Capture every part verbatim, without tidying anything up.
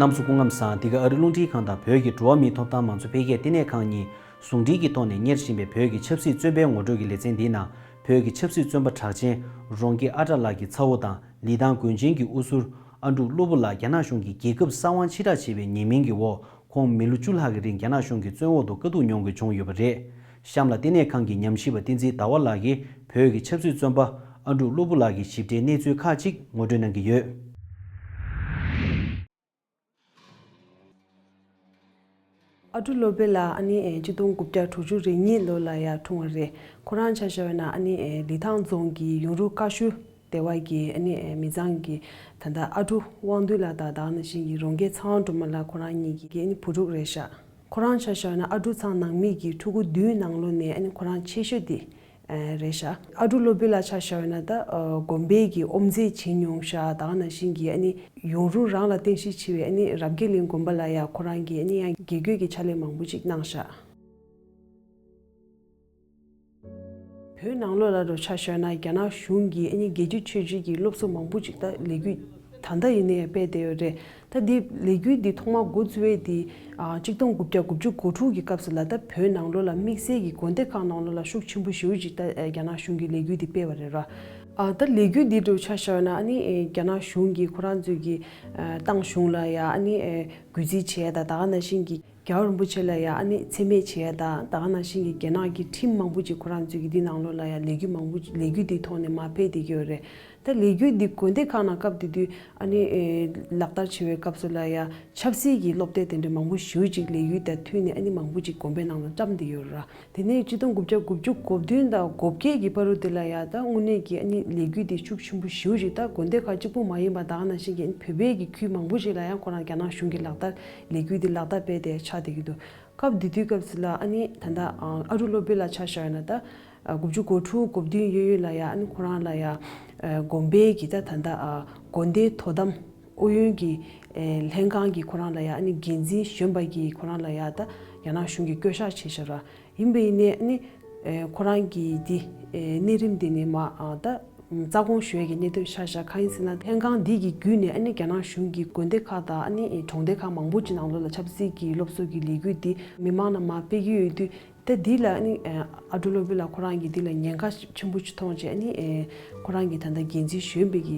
གནམ་གསོལ་སྐུ་ཁམས་བཟང་། འདི་ག་ཨ་རི་རླུང་འཕྲིན་ཁང་དང་བོད་ཀྱི་འགྲོ་བ་མིའི་ཐོབ་ཐང་མང་གཙོ་འཕེལ་རྒྱས་ལྟེ་གནས་ཁང་གཉིས་ཟུང་འབྲེལ་གྱི་ཐོག་ནས་གཉེར་བཞིན་པའི་བོད་ཀྱི་ཆབ་སྲིད་བཙོན་པའི་ངོ་སྤྲོད་ཀྱི་ལེ་ཚན་འདིའི་ནང་། བོད་ཀྱི་ཆབ་སྲིད་བཙོན་པ་གྲགས་ཅན་རོང་སྐྱིད་ཨ་བྲ་ལགས་ཀྱི་ཚ་བོ་དང་ལི་ཐང་དགོན་ཆེན་གྱི་དབུ་ཟུར་ཨ་འབྲུག་བློ་བུ་ལགས་རྒྱ་ནག་གཞུང་གིས་རྒྱལ་ཁབ་གསང་བ་ཕྱིར་བསྒྲགས་བྱས་པའི་ཉེས་མིང་གི་འོག་ཁོང་མི་ལོ་བཅུ་ལྷག་གི་རིང་རྒྱ་ནག་གཞུང་གི་བཙོན་འོག་ཏུ་དཀའ་སྡུག་མྱོང་དགོས་བྱུང་ཡོད་པ་རེད། གཤམ་ལ་ལྟེ་གནས་ཁང་གི་ཉམས་ཞིབ་པ་བསྟན་འཛིན་ཟླ་བ་ལགས་ཀྱིས་བོད་ཀྱི་ཆབ་སྲིད་བཙོན་པ་ཨ་འབྲུག་བློ་བུ་ལགས་ཀྱི་ཞིབ་ཕྲའི་གནས་ཚུལ་ཁག་ཅིག་ངོ་སྤྲོད་གནང་གི་ཡོད། ཨ་འབྲུག་བློ་བྷེ་ལགས་ཨ་ནི་ཆིག་སྟོང་དགུ་བརྒྱ་དྲུག་ཅུ་རེ་གཉིས་ལོ་ལ་ཡར་འཁྲུངས་པ་རེད། ཁོ་རང་ཆ་བཞག་པ་ན་ཨ་ནི་ལི་ཐང་རྫོང་གི་ཡུང་རུ་ཀ་ཤུ་སྡེ་བ་གི་ཨ་ནི་མི་ཚང་གི་ད་ལྟ་ཨ་འབྲུག་དབང་འདུས་ལགས་དང་ད་ག་ནང་བཞིན་གྱི་རོང་སྐྱིད་ཚེ་དབང་སྒྲོལ་མ་ལགས་ཁོ་རང་གཉིས་ཀྱི་ཨ་ནི་བུ་ཕྲུག་རེད་ཤག་ཁོ་རང་ཆ་བཞག་ན་ཨ་འབྲུག་ཚང་ནང་མི་གི་ཕྲུ་གུ་བདུན་ནང་ལོགས་ནས་ཨ་ནི་ཁོ་རང་ཆེ་ཤོས་དེ་རེད་ཤག་ཨ་འབྲུག་བློ་བྷེ་ལགས་ཆ་བཞག་ན་ད་དགོན་པའི་གི་དབུ་མཛད་བྱེད་མྱོང་ཤག་ད་ག་ནང་བཞིན་གྱི་ཨ་ནི་ཡུང་རུ་རང་ལ་རྟེན་གཞི་བྱས་པའི་ཨ་ནི་རབ་རྒྱས་གླིང་དགོན་པ་ལ་ཡང་ཁོ་རང་གིས་ཨ་ནི་ཡང་དགེ་བསྐོས་ཀྱི་ཕྱག་ལས་མང་པོ་ཅིག་གནང་ཤག་བོད་ནང་ལོགས་ལ་རུ་ཆ་བཞག་ན་རྒྱ་ནག་གཞུང་གིས་ཨ་ནི་རྒྱལ་སྤྱིའི་ཆོས་བརྒྱུད་ཀྱི་སློབ་གསོ་མང་པོ་ཅིག་ད་ལས་འགུལ་ད་ལྟ་ཡིན་ནའི་སྤེལ་བསྡད་ཡོད་རེད། ད་འདི་ལས་འགུལ་འདི་ཐོག་མ་འགོ་བཙུགས་པའི་དེ་ཨ་གཅིག་སྟོང་དགུ་བརྒྱ་དགུ་བཅུ་གོ་དྲུག་གི་སྐབས་སུ་ལ་ད་བོད་ནང་ལོགས་ལ་དམིགས་བསལ་གྱི་དགོན་སྡེ་ཁག་ནང་ལོགས་ལ་ཤུགས་ཆེན་པོ་ཞེ་པོ་ཅིག་ད་རྒྱ་ནག་གཞུང་གིས་ལས་འགུལ་འདི་སྤེལ་བ་རེད་ར། ཨ་ད་ལས་འགུལ་འདི་འདྲ་ཆ་བཞག་ན་ཨ་ནི་རྒྱ་ནག་གཞུང་གིས་ཁོ་རང་ཚོའི་གི་ཏང་གཞུང་ལ་ཡ་ཨ་ནི་གུས་བརྩི་བྱས་ད་ད་ག་ནང་བཞིན་གྱི་རྒྱལ་བ་རིན་པོ་ཆེ་ལ་ཡ་ཨ་ནི་མཚན་སྨད་བྱས་ད་ད་ག་ནང་བཞིན་གྱི་རྒྱ་ནག་གི་ཁྲིམས་མང་པོ་ཅིག་ཁོ་རང་ཚོའི་གི་འདི་ནང་ལོགས་ལ་ཡ་ལས་འགུལ་མང་པོ་ལས་འགུལ་འདིའི་ཐོག་ནས་མར་སྤེལ་བསྡད་ཀྱི་ཡོད་རེད། ད་ལས་འགུལ་འདི་དགོན་སྡེ་ཁག་ནང་སྐབས་དེ་དུས་ཨ་ནི་ཨེ་ལག་བསྟར་བྱེད་པའི་སྐབས་སུ་ལ་ཡ་ཆབ་སྲིད་ཀྱི་སློབ་དེབ་དེ་འདྲ་མང་པོ་ཞེ་པོ་ཅིག་ལས་འགུལ་དང་མཐུད་ནས་ཨ་ནི་མང་པོ་ཅིག་དགོན་པའི་ནང་ལ་བཀྲམ་བསྡད་ཡོད་ར། དེ་ནས་ཆིག་སྟོང་དགུ་བརྒྱ་དགུ་བཅུ་གོ་བདུན་དང་གོ་བརྒྱད་ཀྱི་བར་དུ་དེ་ལ་ཡ་ད་དངོས་གནས་ཀྱི་ཨ་ནི་ལས་འགུལ་དེ་ཤུགས་ཆེན་པོ་ཞེ་པོ་ཅིག་ད་དགོན་སྡེ་ཁག་གཅིག་པུ་མ་ཡིན་པ་ད་ག་ནང་བཞིན་གྱི་ཨ་ནི་བོད་པའི་གི་ཁུལ་མང་པོ་ཞིག་ལ་ཡང་ཁོ་རང་རྒྱ་ནག་གཞུང་གི་ལག་བསྟར་ལས་འགུལ་དེ་ལག་བསྟར་སྤེལ་ཏེ་ཆགས་བསྡད་ཀྱི་འདུག་སྐབས་དེ་དུས་སྐབས་སུ་ལ་ཨ་ནི་ད་ལྟ་ཨ་འབྲུག་བློ་བྷེ་ལགས་ཆ་བཞག་ན་ད་དགུ་བཅུ་གོ་དྲུག་གོ་བདུན་ཡོད་ཡོད་ལ་ཡ་ཨ་ནི་ཁོ་རང་ལ་ཡ་དགོན་པའི་གི་ད་ད་ལྟ་དགོན་སྡེའི་དོ་དམ་ཨུ་ཡོན་གྱི་ལྷན་ཁང་གི་ཁོ་རང་ལ་ཡ་ཨ་ནི་འགན་འཛིན་གཞོན་པ་གི་ཁོ་རང་ལ་ཡ་ད་རྒྱ་ནག་གཞུང་གིས་བསྐོ་བཞག་བྱས་བཞག་ར། ཡིན་པ་ཡིན་ནའི་ཨ་ནི་ཁོ་རང་གི་འདི་གནས་རིམ་འདི་ནི་མ་ད་རྩ་དགོངས་ཞུ་ཡས་ཀྱི་གནད་དོན་ཆགས་བཞག་གང་ཡིན་ཟེར་ན་ལྷན་ཁང་འདི་གི་བརྒྱུད་ནས་ཨ་ནི་རྒྱ་ནག་གཞུང་གིས་དགོན་སྡེ་ཁག་དང་ཨ་ནི་གྲོང་སྡེ་ཁག་མང་པོ་ཅིག་ནང་ལོགས་ལ་ཆབ་སྲིད་ཀྱི་སློབ་གསོ་གི་ལས་འགུལ་འདི་མི་མང་ལ་མར་སྤེལ་གྱི་ཡོད་དུས། ད་འདི་ལ་ཨ་ནི་ཨ་འབྲུག་བློ་བྷེ་ལགས་ཁོ་རང་གིས་འདི་ལ་ཉེན་ཁ་ཆེན་པོ་ཅིག་མཐོང་བྱས་ཨ་ནི་ཁོ་རང་གིས་ད་ལྟ་འགན་འཛིན་གཞོན་པའི་གི་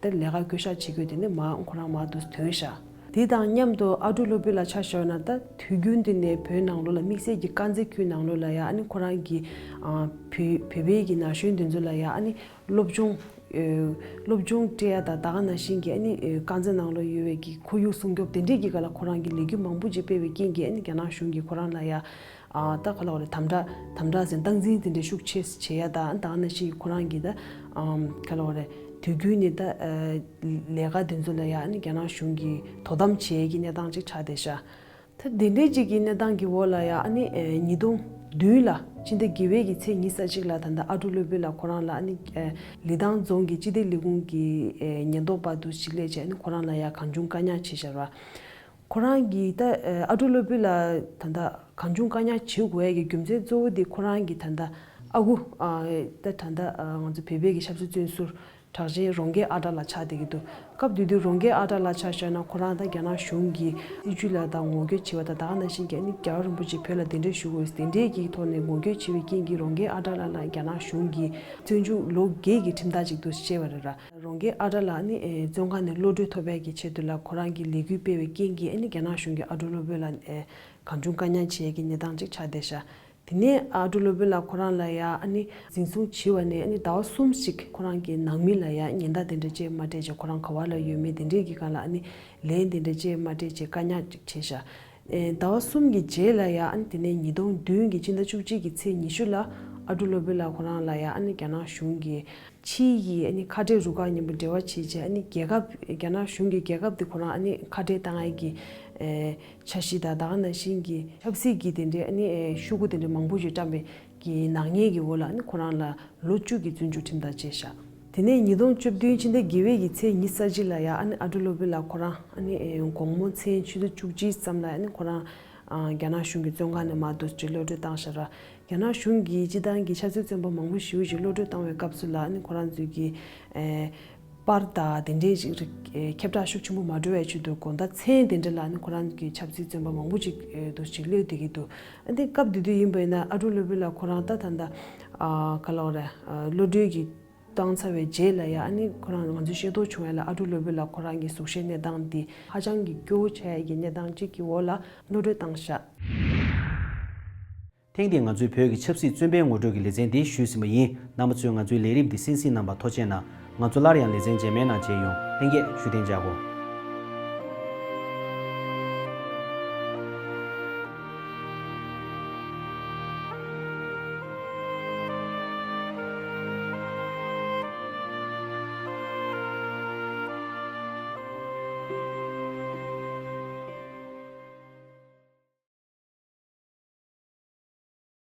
ད་ལས་ཀ་བསྐོ་བཞག་བྱེད་དགོས་དེ་ནི་མ་ཁོ་རང་མར་འདུག་ཐོན་ཤག་དེ་དང་མཉམ་དུ་ཨ་འབྲུག་བློ་བྷེ་ལགས་ཆ་བཞག་ན་ད་དུས་རྒྱུན་དུ་ནས་བོད་ནང་ལོགས་ལ་དམིགས་བསལ་གྱི་དཀར་མཛེས་ཁུལ་ནང་ལོགས་ལ་ཡ་ཨ་ནི་ཁོ་རང་གི་ཨ་བོད་བོད་པའི་གི་ན་གཞོན་དེ་ཚོ་ལ་ཡ་ཨ་ནི་སློབ་སྦྱོང་ཨེ་སློབ་སྦྱོང་སྤྲད་ཡ་དང་ད་ག་ནང་བཞིན་གྱི་ཨ་ནི་ཨེ་དཀར་མཛེས་ནང་ལོགས་ཡོད་པའི་གི་ཁོར་ཡུག་སྲུང་སྐྱོབ་དེ་འདྲས་ཀྱི་སྒང་ལ་ཁོ་རང་གིས་ལས་འགུལ་མང་པོ་ཅིག་སྤེལ་བའི་རྐྱེན་གྱིས་ཨ་ནི་རྒྱ་ནག་གཞུང་གིས་ཁོ་རང་ལ་ཡ་ཨ་ད་ག་ལ་བ་རེད་དམ་དྲག་དམ་དྲག་ཟེར་སྟངས་འཛིན་དེ་འདྲས་ཤུགས་ཆེ་བྱེད་ཡ་དང་ད་ག་ནང་བཞིན་གྱི་ཁོ་རང་གིས་ད་ཨམ་ག་ལ་བ་རེད་དུས་རྒྱུན་ནས་ད་ཨ་ལས་ཀ་དེ་ཚོ་ལ་ཡ་ཨ་ནི་རྒྱ་ནག་གཞུང་གིས་དོ་དམ་བྱེད་ཡས་ཀྱི་གནས་སྟངས་ཅིག་ཆགས་བསྡད་ཤག་ད་དེ་འདྲའི་ཅིག་གི་གནས་སྟངས་ཀྱི་འོག་ལ་ཡ་ཨ་ནི་ཨེ་ཉིས་སྟོང་བདུན་ལ་ཕྱི་ཟླ་དགུ་པའི་གི་ཚེས་ཉི་ཤུ་རྩ་གཅིག་ལ་ད་ལྟ་ཨ་འབྲུག་བློ་བྷེ་ལགས་ཁོ་རང་ལ་ཨ་ནི་ཨེ་ལི་ཐང་རྫོང་གི་སྤྱི་བདེ་ལས་ཁུངས་ཀྱི་ཨེ་ཉེན་རྟོག་པ་དུ་ཞིག་སླེབས་བྱས་ཨ་ནི་ཁོ་རང་ལ་ཡ་གང་བྱུང་བཀག་ཉར་བྱས་བཞག་ར། ཁོ་རང་གིས་ད་ཨེ་ཨ་འབྲུག་བློ་བྷེ་ལགས་ད་ལྟ་གང་བྱུང་བཀག་ཉར་བྱེད་དགོས་ཡ་གི་རྒྱུ་མཚན་གཙོ་བོ་དེ་ཁོ་རང་གིས་ད་ལྟ་ཨ་ཁུ་ཨ་ད་ད་ལྟ་ཨ་ང་ཚོ་བོད་པའི་གི་ཆབ་སྲིད་བཙོན་ཟུར་གྲགས་ཅན་རོང་སྐྱིད་ཨ་བྲ་ལགས་ཆགས་བསྡད་ཀྱི་འདུག་སྐབས་དེ་དུས་རོང་སྐྱིད་ཨ་བྲ་ལགས་ཆ་བཞག་ན་ཁོ་རང་ད་རྒྱ་ནག་གཞུང་གི་སྲིད་བྱུས་ལ་ད་ངོ་རྒོལ་བྱེད་པ་དང་ད་ག་ནང་བཞིན་གྱི་ཨ་ནི་རྒྱལ་བ་རིན་པོ་ཆེ་བོད་ལ་གདན་འདྲེན་ཞུ་དགོས་དེ་འདྲའི་གི་ཐོག་ནས་ངོ་རྒོལ་བྱེད་པའི་རྐྱེན་གྱིས་རོང་སྐྱིད་ཨ་བྲ་ལགས་ལ་རྒྱ་ནག་གཞུང་གིས་བཙོན་འཇུག་ལོ་བརྒྱད་ཀྱི་ཁྲིམས་ཐག་ཅིག་ཏུ་བཅད་པ་རེད་ར། རོང་སྐྱིད་ཨ་བྲ་ལགས་ནི་ཨེ་བཙོན་ཁང་ནས་གློད་གྲོལ་ཐོབ་པའི་གི་ཆེད་དུ་ལ་ཁོ་རང་གིས་ལས་འགུལ་སྤེལ་བའི་རྐྱེན་གྱིས་ཨ་ནི་རྒྱ་ནག་གཞུང་གིས་ཨ་འབྲུག་བློ་བྷེ་ལགས་ཨེ་གང་བྱུང་བཀག་ཉར་བྱེད་ཀྱི་གནས་སྟངས་ཅིག་ཆགས་བསྡད་ཤག་དེ་ནས་ཨ་འབྲུག་བློ་བྷེ་ལགས་ཁོ་རང་ལ་ཡ་ཨ་ནི་འཛིན་བཟུང་བྱས་པ་ནས་ཨ་ནི་ཟླ་བ་གསུམ་ཞིག་ཁོ་རང་གི་ནང་མི་ལ་ཡ་ཉེན་བརྡ་དེ་འདྲ་ཅིག་མ་སྤྲད་བྱས་ཁོ་རང་ག་བ་ལ་ཡོད་མེད་དེ་འདྲའི་གི་སྒང་ལ་ཨ་ནི་ལན་དེ་འདྲ་ཅིག་མ་སྤྲད་བྱས་བཀག་ཉར་ཅིག་བྱས་ཤག་ཨེ་ཟླ་བ་གསུམ་གྱི་རྗེས་ལ་ཡ་ཨ་ནི་དེ་ནས་ཉིས་སྟོང་བདུན་གྱི་ཕྱི་ཟླ་བཅུ་གཅིག་གི་ཚེས་ཉི་ཤུ་ལ་ཨ་འབྲུག་བློ་བྷེ་ལགས་ཁོ་རང་ལ་ཡ་ཨ་ནི་རྒྱ་ནག་གཞུང་གིས་ཕྱིའི་གི་ཨ་ནི་ཁ་བྲལ་རུ་ཁག་མཉམ་པོ་འབྲེལ་བ་བྱས་བྱས་ཨ་ནི་རྒྱལ་ཁབ་རྒྱ་ནག་གཞུང་གི་རྒྱལ་ཁབ་དེ་ཁོ་རང་ཨ་ནི་ཁ་བྲལ་བཏང་ཡས་ཀྱི་ཨེ་འཆར་གཞི་དང་ད་ག་ནང་བཞིན་གྱི་ཆབ་སྲིད་ཀྱི་དེ་འདྲའི་ཨ་ནི་ཨེ་ཤོག་གུ་དེ་འདྲ་མང་པོ་ཞིག་བཀྲམ་པའི་གི་ནག་ཉེས་ཀྱི་འོག་ལ་ཨ་ནི་ཁོ་རང་ལ་ལོ་བཅུ་གི་བཙོན་འཇུག་ཁྲིམས་ཐག་བཅད་ཤག་དེ་ནས་ཉིས་སྟོང་བཅུ་བདུན་ཕྱི་ཟླ་དགུ་པའི་གི་ཚེས་ཉི་ཤུ་རྩ་གཅིག་ལ་ཡ་ཨ་ནི་ཨ་འབྲུག་བློ་བྷེ་ལགས་ཁོ་རང་ཨ་ནི་ཨེ་དགོང་མོ་མཚན་ཆུ་ཚོད་བཅུ་གཅིག་ཙམ་ལ་ཨ་ནི་ཁོ་རང་ཨ་རྒྱ་ནག་གཞུང་གི་བཙོན་ཁང་ནས་མར་འདུག་ཅེས་གློད་གྲོལ་བཏང་ཤག་ར། རྒྱ་ནག་གཞུང་གིས་སྤྱི་བཏང་གི་ཆབ་སྲིད་བཙོན་པ་མང་པོ་ཞེ་པོ་ཅིག་གློད་གྲོལ་བཏང་བའི་སྐབས་སུ་ལ་ཨ་ནི་ཁོ་རང་ཚོས་ཀྱི་ཨེ་ པར་དང་དེ་འདྲའི་ཞིག་རིགས་ཁྱབ་བསྒྲགས་ཤུགས་ཆེན་པོ་མ་འགྲོ་བའི་ཆེད་དུ་དགོང་དག་མཚན་དེ་འདྲ་ལ་ནི་ཁོ་རང་གི་ཆབ་སྲིད་བཙོན་པ་མང་པོ་ཅིག་འདུག་ཅིག་གློད་བསྡད་ཀྱི་འདུག་ཨ་འདི་སྐབས་དེ་དུས་ཡིན་པ་ཡིན་ན་ཨ་ཀྲུག་སློབ་དཔོན་ལགས་ཁོ་རང་ད་ད་ལྟ་ག་ལབ་རེད། གློད་གྲོལ་གྱི་བཏང་ཚར་བའི་རྗེས་ལ་ཡ་ཨ་ནི་ཁོ་རང་ང་ཚོས་ཤེས་རྟོགས་བྱུང་ཡ་ལ་ཨ་ཀྲུག་སློབ་དཔོན་ལགས་ཁོ་རང་གི་གཟུགས་གཞིའི་གནས་སྟངས་འདི་ཧ་ཅང་གི་སྐྱོ་བོ་ཆགས་ཡ་གི་གནས་སྟངས་ཅིག་གི་འོག་ལ་གློད་གྲོལ་བཏང་ཤག་ཐེངས་འདིའི་ང་ཚོའི་བོད་ཀྱི་ཆབ་སྲིད་བཙོན་པའི་ངོ་སྤྲོད་ཀྱི་ལེ་ཚན་འདི་ཞུས་ཟིན་པ་ཡིན། རྣམ་པ་ཚོས་ང་ཚོའི་ལས་རིམ་འདི་གསན་གཟིགས་གནང་བར་ཐུགས་རྗེ་གནང་། ང་ཚོ་སླར་ཡང་ལེ་ཚན་རྗེས་མའི་ནང་མཇལ་ཡོང་། ལྷན་རྒྱས་བཞུགས་གདན་འཇགས་དགོས།